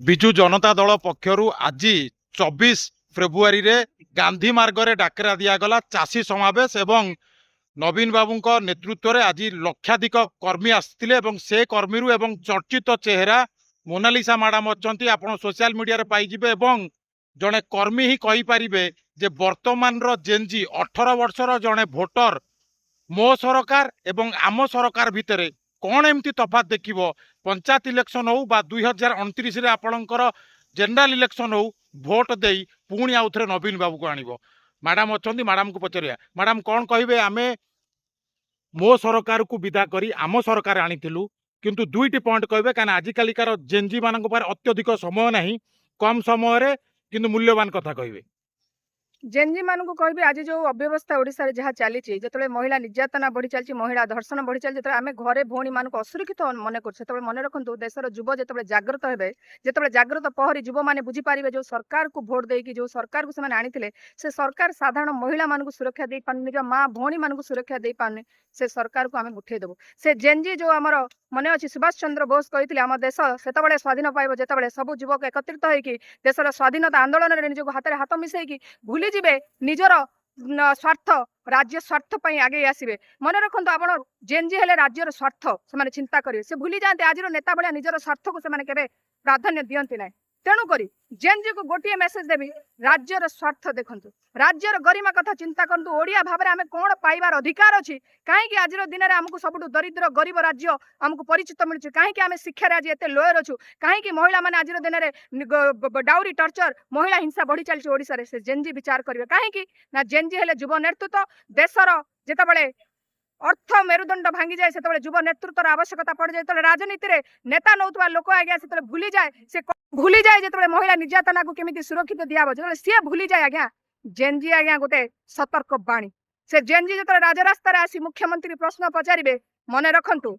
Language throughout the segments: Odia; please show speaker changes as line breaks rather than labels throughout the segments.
ବିଜୁ ଜନତା ଦଳ ପକ୍ଷରୁ ଆଜି 24 ଫେବୃଆରୀରେ ଗାନ୍ଧୀ ମାର୍ଗରେ ଡାକରା ଦିଆଗଲା ଚାଷୀ ସମାବେଶ ଏବଂ ନବୀନ ବାବୁଙ୍କ ନେତୃତ୍ୱରେ ଆଜି ଲକ୍ଷାଧିକ କର୍ମୀ ଆସିଥିଲେ ଏବଂ ସେ କର୍ମୀରୁ ଏବଂ ଚର୍ଚ୍ଚିତ ଚେହେରା ମୋନାଲିସା ମ୍ୟାଡାମ ଅଛନ୍ତି। ଆପଣ ସୋସିଆଲ ମିଡିଆରେ ପାଇଯିବେ ଏବଂ ଜଣେ କର୍ମୀ ହିଁ କହିପାରିବେ ଯେ ବର୍ତ୍ତମାନର ଜେନଜି 18 ବର୍ଷର ଜଣେ ଭୋଟର ମୋ ସରକାର ଏବଂ ଆମ ସରକାର ଭିତରେ କ'ଣ ଏମିତି ତଫାତ୍ ଦେଖିବ। ପଞ୍ଚାୟତ ଇଲେକ୍ସନ ହଉ ବା 2029ରେ ଆପଣଙ୍କର ଜେନେରାଲ ଇଲେକ୍ସନ ହଉ, ଭୋଟ ଦେଇ ପୁଣି ଆଉ ଥରେ ନବୀନ ବାବୁକୁ ଆଣିବ। ମ୍ୟାଡାମ ଅଛନ୍ତି, ମ୍ୟାଡାମକୁ ପଚାରିବା। ମ୍ୟାଡାମ, କ'ଣ କହିବେ? ଆମେ ମୋ ସରକାରକୁ ବିଦା କରି ଆମ ସରକାର ଆଣିଥିଲୁ, କିନ୍ତୁ ଦୁଇଟି ପଏଣ୍ଟ କହିବେ, କାହିଁକିନା ଆଜିକାଲିକାର ଜେନଜି ମାନଙ୍କ ପାଖରେ ଅତ୍ୟଧିକ ସମୟ ନାହିଁ। କମ ସମୟରେ କିନ୍ତୁ ମୂଲ୍ୟବାନ କଥା କହିବେ।
ଜେନଜି ମାନଙ୍କୁ କହିବି, ଆଜି ଯୋଉ ଅବ୍ୟବସ୍ଥା ଓଡ଼ିଶାରେ ଯାହା ଚାଲିଛି, ଯେତେବେଳେ ମହିଳା ନିର୍ଯାତନା ବଢି ଚାଲିଛି, ମହିଳା ଧର୍ଷଣ ବଢି ଚାଲିଛି, ଯେତେବେଳେ ଆମେ ଘରେ ଭଉଣୀ ମାନଙ୍କୁ ଅସୁରକ୍ଷିତ ମନେ କରୁଛୁ, ସେତେବେଳେ ମନେ ରଖନ୍ତୁ, ଦେଶର ଯୁବ ଯେତେବେଳେ ଜାଗ୍ରତ ହେବେ, ଯେତେବେଳେ ଜାଗ୍ରତ ପ୍ରହରୀ ଯୁବମାନେ ବୁଝିପାରିବେ, ଯୋଉ ସରକାରକୁ ଭୋଟ ଦେଇକି ଯୋଉ ସରକାରକୁ ସେମାନେ ଆଣିଥିଲେ, ସେ ସରକାର ସାଧାରଣ ମହିଳାମାନଙ୍କୁ ସୁରକ୍ଷା ଦେଇପାରୁନି, ନିଜ ମା ଭଉଣୀ ମାନଙ୍କୁ ସୁରକ୍ଷା ଦେଇପାରୁନି, ସେ ସରକାରକୁ ଆମେ ଉଠେଇ ଦେବୁ। ସେ ଜେନଜି ଯୋଉ ଆମର ମନେ ଅଛି, ସୁଭାଷ ଚନ୍ଦ୍ର ବୋଷ କହିଥିଲେ, ଆମ ଦେଶ ସେତେବେଳେ ସ୍ୱାଧୀନ ପାଇବ ଯେତେବେଳେ ସବୁ ଯୁବକ ଏକତ୍ରିତ ହେଇକି ଦେଶର ସ୍ୱାଧୀନତା ଆନ୍ଦୋଳନରେ ନିଜକୁ ହାତରେ ହାତ ମିଶେଇକି ଭୁଲିଯିବେ ନିଜର ସ୍ୱାର୍ଥ, ରାଜ୍ୟ ସ୍ୱାର୍ଥ ପାଇଁ ଆଗେଇ ଆସିବେ। ମନେ ରଖନ୍ତୁ ଆପଣ, ଜେନଜି ହେଲେ ରାଜ୍ୟର ସ୍ୱାର୍ଥ ସେମାନେ ଚିନ୍ତା କରିବେ। ସେ ଭୁଲି ଯାଆନ୍ତି, ଆଜିର ନେତା ଭଳିଆ ନିଜର ସ୍ୱାର୍ଥକୁ ସେମାନେ କେବେ ପ୍ରାଧାନ୍ୟ ଦିଅନ୍ତି ନାହିଁ। ତେଣୁକରି ଜେନଜିକୁ ଗୋଟିଏ ମେସେଜ ଦେବି, ରାଜ୍ୟର ସ୍ୱାର୍ଥ ଦେଖନ୍ତୁ, ରାଜ୍ୟର ଗରିମା କଥା ଚିନ୍ତା କରନ୍ତୁ। ଓଡ଼ିଆ ଭାବରେ ଆମେ କଣ ପାଇବାର ଅଧିକାର ଅଛି? କାହିଁକି ଆଜିର ଦିନରେ ଆମକୁ ସବୁଠୁ ଦରିଦ୍ର ଗରିବ ରାଜ୍ୟ ଆମକୁ ପରିଚିତ ମିଳୁଛି? କାହିଁକି ଆମେ ଶିକ୍ଷାରେ ଆଜି ଏତେ ଲୋୟର ଅଛୁ? କାହିଁକି ମହିଳାମାନେ ଆଜିର ଦିନରେ ଡାଉରି ଟର୍ଚର, ମହିଳା ହିଂସା ବଢି ଚାଲିଛି ଓଡ଼ିଶାରେ? ସେ ଜେନଜି ବିଚାର କରିବେ। କାହିଁକି ନା ଜେନଜି ହେଲେ ଯୁବ ନେତୃତ୍ୱ। ଦେଶର ଯେତେବେଳେ ଅର୍ଥ ମେରୁଦଣ୍ଡ ଭାଙ୍ଗିଯାଏ, ସେତେବେଳେ ଯୁବ ନେତୃତ୍ୱର ଆବଶ୍ୟକତା ପଡିଯାଏ। ଯେତେବେଳେ ରାଜନୀତିରେ ନେତା ନଉଥିବା ଲୋକ ଆଜ୍ଞା ସେତେବେଳେ ଭୁଲିଯାଏ, ସେ ଭୁଲିଯାଏ ଯେତେବେଳେ ମହିଳା ନିର୍ଯାତନାକୁ କେମିତି ସୁରକ୍ଷିତ ଦିଆହବ, ଯେତେବେଳେ ସିଏ ଭୁଲିଯାଏ ଆଜ୍ଞା, ଜେନଜି ଆଜ୍ଞା ଗୋଟେ ସତର୍କ ବାଣୀ। ସେ ଜେନଜି ଯେତେବେଳେ ରାଜରାସ୍ତାରେ ଆସି ମୁଖ୍ୟମନ୍ତ୍ରୀ ପ୍ରଶ୍ନ ପଚାରିବେ, ମନେ ରଖନ୍ତୁ,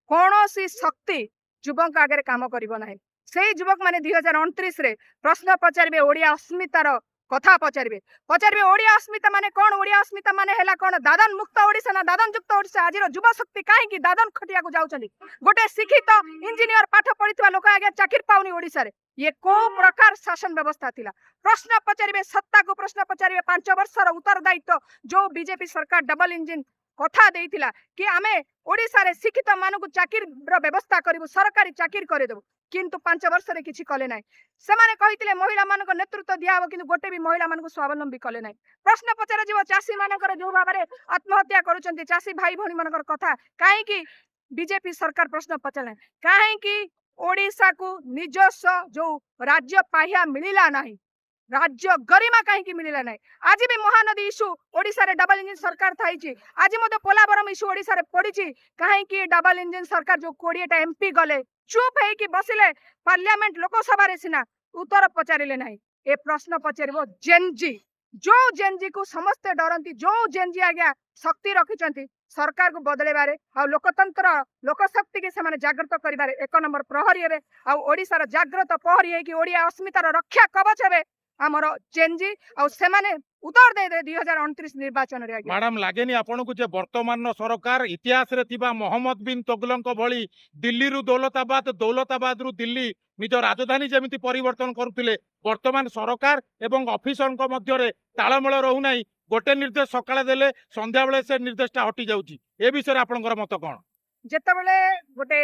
କୌଣସି ଶକ୍ତି ଯୁବଙ୍କ ଆଗରେ କାମ କରିବ ନାହିଁ। ସେଇ ଯୁବକ ମାନେ 2029ରେ ପ୍ରଶ୍ନ ପଚାରିବେ, ଓଡ଼ିଆ ଅସ୍ମିତାର କଥା ପଚାରିବେ। ପଚାରିବେ, ଓଡ଼ିଆ ଅସ୍ମିତା ମାନେ କଣ? ଓଡ଼ିଆ ଅସ୍ମିତା ମାନେ ହେଲା କଣ? ଦାଦନ ମୁକ୍ତ ଓଡ଼ିଶା ନା ଦାଦନ ଯୁକ୍ତ ଓଡ଼ିଶା? ଆଜିର ଯୁବ ଶକ୍ତି କାହିଁକି ଦାଦନ ଖଟିବାକୁ ଯାଉଛନ୍ତି? ଗୋଟେ ଶିକ୍ଷିତ ଇଞ୍ଜିନିୟର ପାଠ ପଢିଥିବା ଲୋକ ଆଜ୍ଞା ଚାକିରି ପାଉନି ଓଡ଼ିଶାରେ। ଇଏ କୋଉ ପ୍ରକାର ଶାସନ ବ୍ୟବସ୍ଥା ଥିଲା? ପ୍ରଶ୍ନ ପଚାରିବେ, ସତ୍ତାକୁ ପ୍ରଶ୍ନ ପଚାରିବେ। 5 ବର୍ଷର ଉତ୍ତରଦାୟିତ୍ୱ ଯୋଉ ବିଜେପି ସରକାର ଡବଲ ଇଞ୍ଜିନ କଥା ଦେଇଥିଲା କି ଆମେ ଓଡ଼ିଶାରେ ଶିକ୍ଷିତ ମାନଙ୍କୁ ଚାକିରିର ବ୍ୟବସ୍ଥା କରିବୁ, ସରକାରୀ ଚାକିରି କରିଦେବୁ, କିନ୍ତୁ 5 ବର୍ଷରେ କିଛି କଲେ ନାହିଁ। ସେମାନେ କହିଥିଲେ ମହିଳାମାନଙ୍କ ନେତୃତ୍ୱ ଦିଆହବ, କିନ୍ତୁ ଗୋଟେ ବି ମହିଳାମାନଙ୍କୁ ସ୍ୱାବଲମ୍ବୀ କଲେ ନାହିଁ। ପ୍ରଶ୍ନ ପଚରାଯିବ, ଚାଷୀ ମାନଙ୍କର ଯୋଉ ଭାବରେ ଆତ୍ମହତ୍ୟା କରୁଛନ୍ତି, ଚାଷୀ ଭାଇ ଭଉଣୀ ମାନଙ୍କର କଥା କାହିଁକି ବିଜେପି ସରକାର ପ୍ରଶ୍ନ ପଚାରିଲେ? କାହିଁକି ଓଡ଼ିଶାକୁ ନିଜସ୍ୱ ଯୋଉ ରାଜ୍ୟ ପାହ୍ୟା ମିଳିଲା ନାହିଁ? ରାଜ୍ୟ ଗରିମା କାହିଁକି ମିଳିଲା ନାହିଁ? ଆଜି ବି ମହାନଦୀ ଇସ୍ୟୁ ଓଡ଼ିଶାରେ ଡବଲ ଇଞ୍ଜିନ ସରକାର ଥାଇଛି, ଆଜି ମଧ୍ୟ ପୋଲାବରମ ଇସ୍ୟୁ ଓଡ଼ିଶାରେ ପଡିଛି। କାହିଁକି ଡବଲ ଇଞ୍ଜିନ ସରକାର ଯୋଉ 20ଟା ଏମପି ଗଲେ, ଚୁପ୍ ହେଇକି ବସିଲେ ପାର୍ଲାମେଣ୍ଟ ଲୋକସଭାରେ ସିନା, ଉତ୍ତର ପଚାରିଲେ ନାହିଁ? ଏ ପ୍ରଶ୍ନ ପଚାରିବ ଜେନଜି, ଯୋଉ ଜେନଜିକୁ ସମସ୍ତେ ଡରନ୍ତି, ଯୋଉ ଜେନଜି ଆଜ୍ଞା ଶକ୍ତି ରଖିଛନ୍ତି ସରକାରକୁ ବଦଳେଇବାରେ ଆଉ ଲୋକତନ୍ତ୍ର ଲୋକଶକ୍ତିକି ସେମାନେ ଜାଗ୍ରତ କରିବାରେ ଏକ ନମ୍ବର ପ୍ରହରୀ ହେବେ। ଆଉ ଓଡ଼ିଶାର ଜାଗ୍ରତ ପ୍ରହରୀ ହେଇକି ଓଡ଼ିଆ ଅସ୍ମିତାର ରକ୍ଷା କବଚ ହେବେ ଆମର ଜେନଜି ଆଉ ସେମାନେ ଉତ୍ତର ଦେଇଦେବେ 2029 ନିର୍ବାଚନରେ ଆଜ୍ଞା।
ମ୍ୟାଡାମ, ଲାଗେନି ଆପଣଙ୍କୁ ଯେ ବର୍ତ୍ତମାନର ସରକାର ଇତିହାସରେ ଥିବା ମହମ୍ମଦ ବିନ୍ ତୋଗଲଙ୍କ ଭଳି ଦିଲ୍ଲୀରୁ ଦୌଲତାବାଦ, ଦୌଲତାବାଦରୁ ଦିଲ୍ଲୀ ନିଜ ରାଜଧାନୀ ଯେମିତି ପରିବର୍ତ୍ତନ କରୁଥିଲେ, ବର୍ତ୍ତମାନ ସରକାର ଏବଂ ଅଫିସରଙ୍କ ମଧ୍ୟରେ ତାଳମେଳ ରହୁନାହିଁ? ଗୋଟେ ନିର୍ଦ୍ଦେଶ ସକାଳେ ଦେଲେ ସନ୍ଧ୍ୟାବେଳେ ସେ ନିର୍ଦ୍ଦେଶଟା ହଟି ଯାଉଛି। ଏ ବିଷୟରେ ଆପଣଙ୍କର ମତ କଣ?
ଯେତେବେଳେ ଗୋଟେ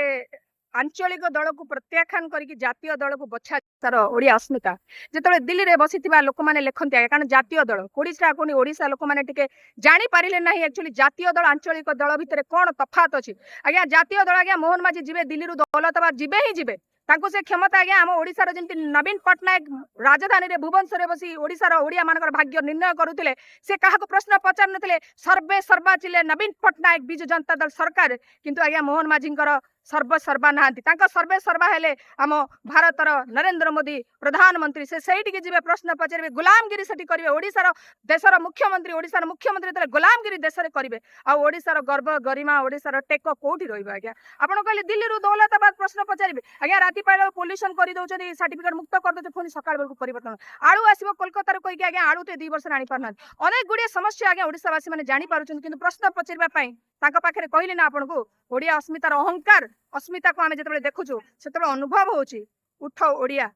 ଆଞ୍ଚଳିକ ଦଳକୁ ପ୍ରତ୍ୟାଖ୍ୟାନ କରିକି ଜାତୀୟ ଦଳକୁ ବଛା, ତାର ଓଡ଼ିଆ ଅସ୍ମିତା ଯେତେବେଳେ ଦିଲ୍ଲୀରେ ବସିଥିବା ଲୋକମାନେ ଲେଖନ୍ତି ଆଜ୍ଞା, କାରଣ ଜାତୀୟ ଦଳ ଓଡ଼ିଶା ପୁଣି ଓଡ଼ିଶା ଲୋକମାନେ ଟିକେ ଜାଣିପାରିଲେ ନାହିଁ ଆକ୍ଚୁଆଲି ଜାତୀୟ ଦଳ ଆଞ୍ଚଳିକ ଦଳ ଭିତରେ କଣ ତଫାତ ଅଛି ଆଜ୍ଞା। ଜାତୀୟ ଦଳ ଆଜ୍ଞା, ମୋହନ ମାଝୀ ଯିବେ ଦିଲ୍ଲୀରୁ ଦୌଲତାବାଦ, ଯିବେ ହିଁ ଯିବେ। ତାଙ୍କୁ ସେ କ୍ଷମତା ଆଜ୍ଞା, ଆମ ଓଡ଼ିଶାର ଯେମିତି ନବୀନ ପଟ୍ଟନାୟକ ରାଜଧାନୀରେ ଭୁବନେଶ୍ୱରରେ ବସି ଓଡ଼ିଶାର ଓଡ଼ିଆ ମାନଙ୍କର ଭାଗ୍ୟ ନିର୍ଣ୍ଣୟ କରୁଥିଲେ, ସେ କାହାକୁ ପ୍ରଶ୍ନ ପଚାରୁନଥିଲେ। ସର୍ବେ ସର୍ବା ଥିଲେ ନବୀନ ପଟ୍ଟନାୟକ, ବିଜୁ ଜନତା ଦଳ ସରକାର। କିନ୍ତୁ ଆଜ୍ଞା, ମୋହନ ମାଝୀଙ୍କର ସର୍ବ ସର୍ବା ନାହାନ୍ତି। ତାଙ୍କ ସର୍ବେ ସର୍ବା ହେଲେ ଆମ ଭାରତର ନରେନ୍ଦ୍ର ମୋଦି ପ୍ରଧାନମନ୍ତ୍ରୀ। ସେ ସେଇଠିକି ଯିବେ, ପ୍ରଶ୍ନ ପଚାରିବେ, ଗୁଲାମଗିରି ସେଠି କରିବେ। ଓଡ଼ିଶାର ଦେଶର ମୁଖ୍ୟମନ୍ତ୍ରୀ, ଓଡ଼ିଶାର ମୁଖ୍ୟମନ୍ତ୍ରୀ ଯେତେବେଳେ ଗୁଲାମଗିରି ଦେଶରେ କରିବେ, ଆଉ ଓଡ଼ିଶାର ଗର୍ବ ଗରିମା, ଓଡ଼ିଶାର ଟେକ କୋଉଠି ରହିବ ଆଜ୍ଞା? ଆପଣ କହିଲେ ଦିଲ୍ଲୀରୁ ଦୌଲତାବାଦ ପ୍ରଶ୍ନ ପଚାରିବେ ଆଜ୍ଞା। ରାତି ପାଇଲା ପଲ୍ୟୁସନ କରିଦଉଛନ୍ତି, ସାର୍ଟିଫିକେଟ ମୁକ୍ତ କରିଦଉଛନ୍ତି, ପୁଣି ସକାଳ ବେଳକୁ ପରିବର୍ତ୍ତନ। ଆଳୁ ଆସିବ କୋଲକାତାରୁ କହିକି ଆଜ୍ଞା ଆଳୁ ତ 2 ବର୍ଷରେ ଆଣିପାରୁନାହାନ୍ତି। ଅନେକ ଗୁଡ଼ିଏ ସମସ୍ୟା ଆଜ୍ଞା ଓଡ଼ିଶାବାସୀ ମାନେ ଜାଣିପାରୁଛନ୍ତି, କିନ୍ତୁ ପ୍ରଶ୍ନ ପଚାରିବା ପାଇଁ ତାଙ୍କ ପାଖରେ, କହିଲି ନା ଆପଣଙ୍କୁ, ଓଡ଼ିଆ ଅସ୍ମିତାର ଅହଙ୍କାର, ଅସ୍ମିତାକୁ ଆମେ ଯେତେବେଳେ ଦେଖୁଛୁ, ସେତେବେଳେ ଅନୁଭବ ହଉଛି, ଉଠ ଓଡ଼ିଆ।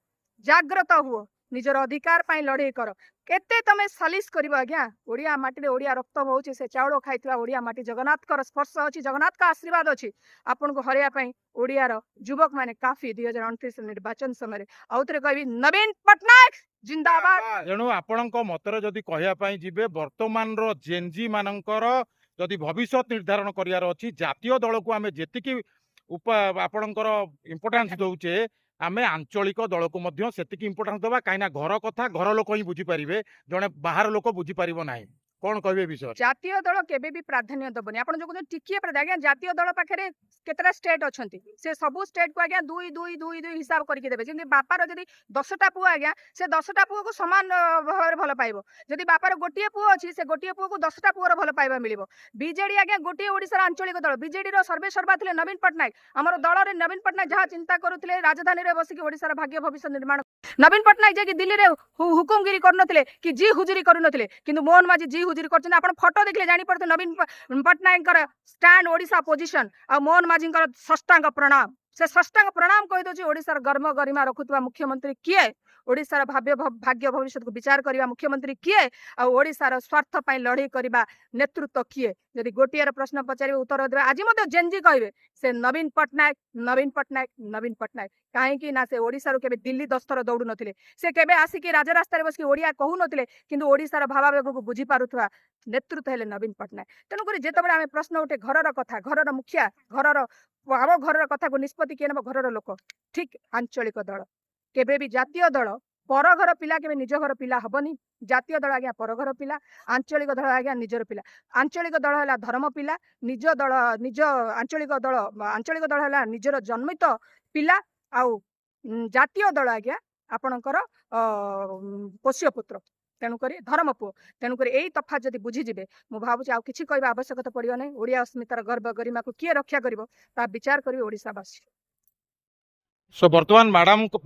ଜାଗ୍ରତ ହୁଅ, ନିଜର ଅଧିକାର ପାଇଁ ଲଢେଇ କର। କେତେ ତମେ ସାଲିସ କରିବ ଆଜ୍ଞା? ଓଡ଼ିଆ ମାଟିରେ ଓଡ଼ିଆ ରକ୍ତ ବହୁଛି, ସେ ଚାଉଳ ଖାଇଥିବା ଓଡ଼ିଆ ମାଟି, ଜଗନ୍ନାଥଙ୍କର ସ୍ପର୍ଶ ଅଛି, ଜଗନ୍ନାଥଙ୍କ ଆଶୀର୍ବାଦ ଅଛି। ଆପଣଙ୍କୁ ହରାଇବା ପାଇଁ ଓଡ଼ିଆର ଯୁବକ ମାନେ କାଫି 2029 ନିର୍ବାଚନ ସମୟରେ। ଆଉ ଥରେ କହିବି, ନବୀନ ପଟ୍ଟନାୟକ ଜିନ୍ଦାବାଦ।
ତେଣୁ ଆପଣଙ୍କ ମତରେ ଯଦି କହିବା ପାଇଁ ଯିବେ, ବର୍ତ୍ତମାନର ଜେନଜି ମାନଙ୍କର ଯଦି ଭବିଷ୍ୟତ ନିର୍ଦ୍ଧାରଣ କରିବାର ଅଛି, ଜାତୀୟ ଦଳକୁ ଆମେ ଯେତିକି ଆପଣଙ୍କର ଇମ୍ପୋର୍ଟାନ୍ସ ଦଉଛେ, ଆମେ ଆଞ୍ଚଳିକ ଦଳକୁ ମଧ୍ୟ ସେତିକି ଇମ୍ପୋର୍ଟାନ୍ସ ଦେବା। କାହିଁକିନା ଘର କଥା ଘର ଲୋକ ହିଁ ବୁଝିପାରିବେ, ଜଣେ ବାହାର ଲୋକ ବୁଝିପାରିବ ନାହିଁ। କଣ କହିବେ ଏ ବିଷୟରେ?
ଜାତୀୟ ଦଳ କେବେ ବି ପ୍ରାଧାନ୍ୟ ଦବନି। ଆପଣ ଯୋଉ କହୁଛନ୍ତି ଟିକିଏ ପ୍ରାଧାନ୍ୟ, ଆଜ୍ଞା, ଜାତୀୟ ଦଳ ପାଖରେ କେତେଟା ଷ୍ଟେଟ୍ ଅଛନ୍ତି, ସେ ସବୁ ଷ୍ଟେଟ୍ କୁ ଆଜ୍ଞା ଦୁଇ ଦୁଇ ଦୁଇ ଦୁଇ ହିସାବ କରିକି ଦେବେ। ଯେମିତି ବାପାର ଯଦି 10ଟା ପୁଅ ଆଜ୍ଞା, ସେ 10ଟା ପୁଅକୁ ସମାନ ଭାବରେ ଭଲ ପାଇବ। ଯଦି ବାପାର ଗୋଟିଏ ପୁଅ ଅଛି, ସେ ଗୋଟିଏ ପୁଅକୁ 10ଟା ପୁଅର ଭଲ ପାଇବା ମିଳିବ। ବିଜେଡି ଆଜ୍ଞା ଗୋଟିଏ ଓଡ଼ିଶାର ଆଞ୍ଚଳିକ ଦଳ। ବିଜେଡିର ସର୍ବେ ସର୍ବା ଥିଲେ ନବୀନ ପଟ୍ଟନାୟକ। ଆମର ଦଳରେ ନବୀନ ପଟ୍ଟନାୟକ ଯାହା ଚିନ୍ତା କରୁଥିଲେ, ରାଜଧାନୀରେ ବସିକି ଓଡ଼ିଶାର ଭାଗ୍ୟ ଭବିଷ୍ୟତ ନିର୍ମାଣ, ନବୀନ ପଟ୍ଟନାୟକ ଯାଇକି ଦିଲ୍ଲୀରେ ହୁକୁମଗିରି କରୁନଥିଲେ କି ଜି ହୁଜୁରି କରୁନଥିଲେ, କିନ୍ତୁ ମୋହନ ମାଝୀ ଜି ହୁଜୁରି କରୁଛନ୍ତି। ଆପଣ ଫଟୋ ଦେଖିଲେ ଜାଣିପାରୁଥିବେ ନବୀନ ପଟ୍ଟନାୟକଙ୍କର ଷ୍ଟାଣ୍ଡ, ଓଡ଼ିଶା ପୋଜିସନ ଆଉ ମୋହନ ମାଝୀଙ୍କର ଷଷ୍ଟାଙ୍ଗ ପ୍ରଣାମ। ସେ ଷଷ୍ଟାଙ୍ଗ ପ୍ରଣାମ କହିଦଉଛି, ଓଡ଼ିଶାର ଗର୍ବ ଗରିମା ରଖୁଥିବା ମୁଖ୍ୟମନ୍ତ୍ରୀ କିଏ, ଓଡ଼ିଶାର ଭାଗ୍ୟ ଭବିଷ୍ୟତକୁ ବିଚାର କରିବା ମୁଖ୍ୟମନ୍ତ୍ରୀ କିଏ, ଆଉ ଓଡ଼ିଶାର ସ୍ୱାର୍ଥ ପାଇଁ ଲଢେଇ କରିବା ନେତୃତ୍ୱ କିଏ? ଯଦି ଗୋଟିଏର ପ୍ରଶ୍ନ ପଚାରିବେ, ଉତ୍ତର ଦେବେ, ଆଜି ମଧ୍ୟ ଜେନଜି କହିବେ ସେ ନବୀନ ପଟ୍ଟନାୟକ, ନବୀନ ପଟ୍ଟନାୟକ, ନବୀନ ପଟ୍ଟନାୟକ। କାହିଁକି ନା ସେ ଓଡ଼ିଶାରୁ କେବେ ଦିଲ୍ଲୀ 10 ଥର ଦୌଡୁ ନଥିଲେ, ସେ କେବେ ଆସିକି ରାଜରାସ୍ତାରେ ବସିକି ଓଡ଼ିଆ କହୁନଥିଲେ, କିନ୍ତୁ ଓଡ଼ିଶାର ଭାବାବେଗକୁ ବୁଝିପାରୁଥିବା ନେତୃତ୍ୱ ହେଲେ ନବୀନ ପଟ୍ଟନାୟକ। ତେଣୁକରି ଯେତେବେଳେ ଆମେ ପ୍ରଶ୍ନ ଉଠେ ଘରର କଥା, ଘରର ମୁଖିଆ, ଘରର, ଆମ ଘରର କଥାକୁ ନିଷ୍ପତ୍ତି କିଏ ନେବ? ଘରର ଲୋକ। ଠିକ ଆଞ୍ଚଳିକ ଦଳ କେବେ ବି, ଜାତୀୟ ଦଳ ପର ଘର ପିଲା କେବେ ନିଜ ଘର ପିଲା ହବନି। ଜାତୀୟ ଦଳ ଆଜ୍ଞା ପର ଘର ପିଲା, ଆଞ୍ଚଳିକ ଦଳ ଆଜ୍ଞା ନିଜର ପିଲା। ଆଞ୍ଚଳିକ ଦଳ ହେଲା ଧର୍ମ ପିଲା, ନିଜ ଦଳ ନିଜ ଆଞ୍ଚଳିକ ଦଳ, ଆଞ୍ଚଳିକ ଦଳ ହେଲା ନିଜର ଜନ୍ମିତ ପିଲା, ଆଉ ଜାତୀୟ ଦଳ ଆଜ୍ଞା ଆପଣଙ୍କର ପୋଷ୍ୟ ପୁତ୍ର, ତେଣୁକରି ଧର୍ମ ପୁଅ। ତେଣୁକରି ଏଇ ତଫାତ୍ ଯଦି ବୁଝିଯିବେ, ମୁଁ ଭାବୁଛି ଆଉ କିଛି କହିବା ଆବଶ୍ୟକତା ପଡ଼ିବ ନାହିଁ। ଓଡ଼ିଆ ଅସ୍ମିତାର ଗର୍ବ ଗରିମାକୁ କିଏ ରକ୍ଷା କରିବ, ତା ବିଚାର କରିବେ ଓଡ଼ିଶାବାସୀ।
ସୋ ବର୍ତ୍ତମାନ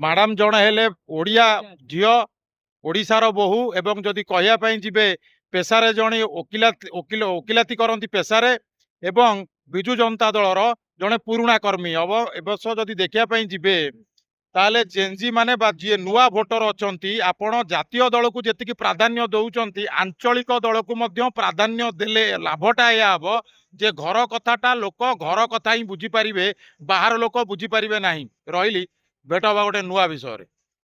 ମ୍ୟାଡାମ ଜଣେ ହେଲେ ଓଡ଼ିଆ ଝିଅ, ଓଡ଼ିଶାର ବୋହୂ ଏବଂ ଯଦି କହିବା ପାଇଁ ଯିବେ, ପେଶାରେ ଜଣେ ଓକିଲାତି କରନ୍ତି ପେଶାରେ ଏବଂ ବିଜୁ ଜନତା ଦଳର ଜଣେ ପୁରୁଣା କର୍ମୀ। ଅବଶ୍ୟ ଯଦି ଦେଖିବା ପାଇଁ ଯିବେ, ତାହେଲେ ଜେନଜି ମାନେ ବା ଯିଏ ନୂଆ ଭୋଟର ଅଛନ୍ତି, ଆପଣ ଜାତୀୟ ଦଳକୁ ଯେତିକି ପ୍ରାଧାନ୍ୟ ଦଉଛନ୍ତି, ଆଞ୍ଚଳିକ ଦଳକୁ ମଧ୍ୟ ପ୍ରାଧାନ୍ୟ ଦେଲେ ଲାଭଟା ଏହା ହବ ଯେ ଘର କଥାଟା ଲୋକ ଘର କଥା ହିଁ ବୁଝିପାରିବେ, ବାହାର ଲୋକ ବୁଝିପାରିବେ ନାହିଁ। ରହିଲି, ଭେଟ ହବା ଗୋଟେ ନୂଆ ବିଷୟରେ।